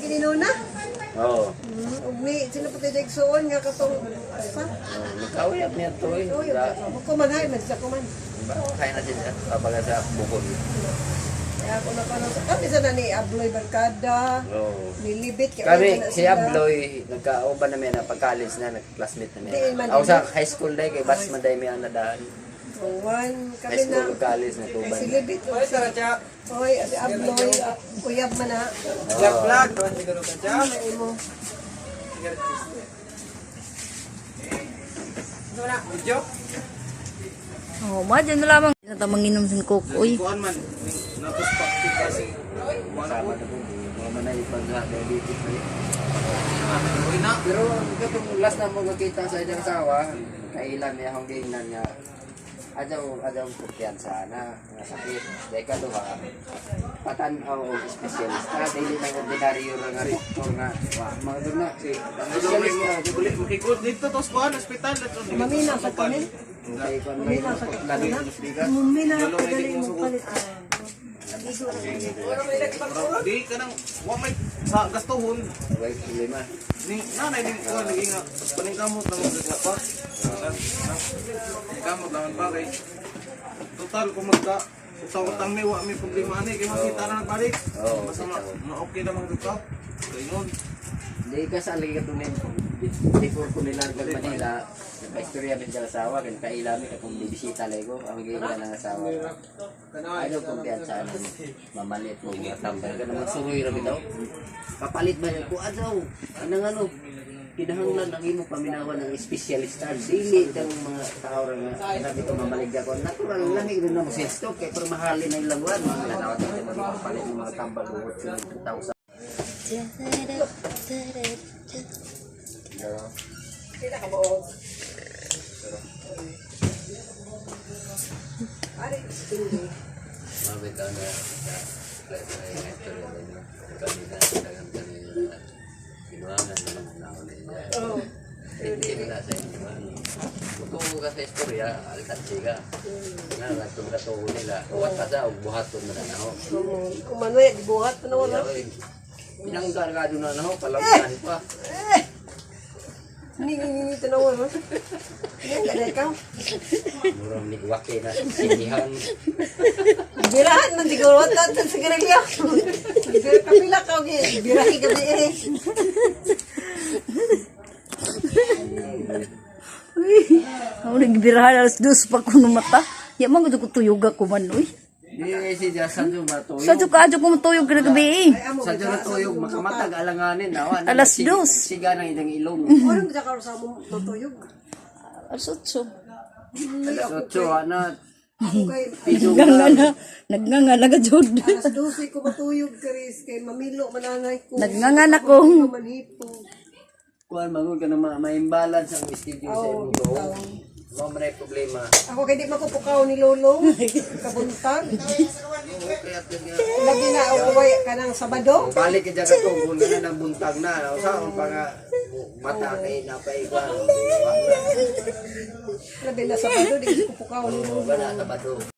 Kini nuna. Oo. Ug ni sino pa kay Jackson nga katong asa? Oh, nagkauyab niya to eh. Oy, ko man hay man siya ko man. Kaya na siya kabaga sa bukod. Kaya ako na kanon kami sa na ni Abloy Barkada. Oo. Nilibit kay Kami, na si sila. Abloy, nagkauban namin na pag-college na, nag-classmate namin. Di man Ako sa high school dahil, kay Bats man dahil may anadaan. One, High kami na school ug college, natuban. si Libit og si Oy, si Abloy, uyab man na. Jack Vlog, siguro ka Jack. Ano imo? Ano na, video? Oh, ma dyan na lamang. Na manginom sin coke, uy. Kuan man, natos pa kasi kuan Kasama na po, mga manay pag diabetes na eh. Uy na. Pero katong last na mo nakita sa inyong asawa, kailan may akong gingnan nga adyaw adyaw kumpiyansa na nga sakit. Dahil ka duha, patanaw og espesyalista, dili nang ordinaryo ra nga doktor nga wa mga doon na. Si Espesyalista, Uli makikot dito to sa kuan ospital dito. Mamina sa kami. kay kon may lagi Mamina kadali mo palit. Di kanang wa may sa gastuhon way problema. ning nanay ning kuan lagi nga paningkamot lang sa pa. Paningkamot lang pa kay total kung magka utang-utang mi wa may problema ani kay makita na nagbalik. Oo, Basta ma okay na mang ka. Kaingon. Di ka sa lagi katunin before ko nilargag Manila, nagpa-istorya min sa asawa, kaya kaila mi katong bibisita lay ko, ang gila ng asawa. Ano kumpiyansa na mamalit mo mga tambal ka naman suroy ra bitaw. Kapalit ba ko adlaw? Anang ano? Kinahanglan ang imo paminawan ng espesyalista dili daw mga tao ra nga sabi ko mamaligya ko natural lang ino na mo sa stock kay pero mahalin ang ilang mga natawag tayo mga palit ng mga tambal buhot sa 2,000. Kila ka mo. Ari, hindi. Mabit na sa sa istorya ninyo. Kami na dagan kami na kinuangan na ng naon niya. Oh. Hindi mo na sa inyo. Ano. Kung ka sa istorya, alkansi ka. Nga, katong katuo nila. Uwat ka sa, buhaton mo na naho. Kung manoy, gibuhat na wala. Pinangkargado na naho, palampan pa. Eh! Ni ni ni ni tanawan ha. Yan ganay ka. Murang nigwake na sinihan. Birahan man siguro at sa sigarilyo. Bira kapila ka og birahi gabi eh. Uy, ako nagbirahan alas 2 pa ko mata. Ya man gud ko tuyog ako man, uy. Di si Jason yung matuyo. Sa ka adyo ko matuyog kada gabi eh. Ay amo Sa Diyo natuyog, makamatag alanganin. Awan, Alas 2. Siga ng idang ilong. Ano ba ka sa mo matuyog? Alas 8. Alas 8, ano, Ako kay Nagnganga na, nagnganga na ka jud. alas 12 ko matuyog Chris kay mamilo mananay ko. Nagnganga na ko. Manhipo. Kuan mangun ka na ma-imbalance ang schedule sa imong buhok. Mao man ay problema. Ako kay di makupukaw ni Lolo. Kabuntag. Lagi na ako way kanang Sabado. Balik ka dyan ka na na ng buntag na. Usaon pa nga mata kay napay kuan. Labi na Sabado di ko pukaw ni Lolo. Wala Sabado.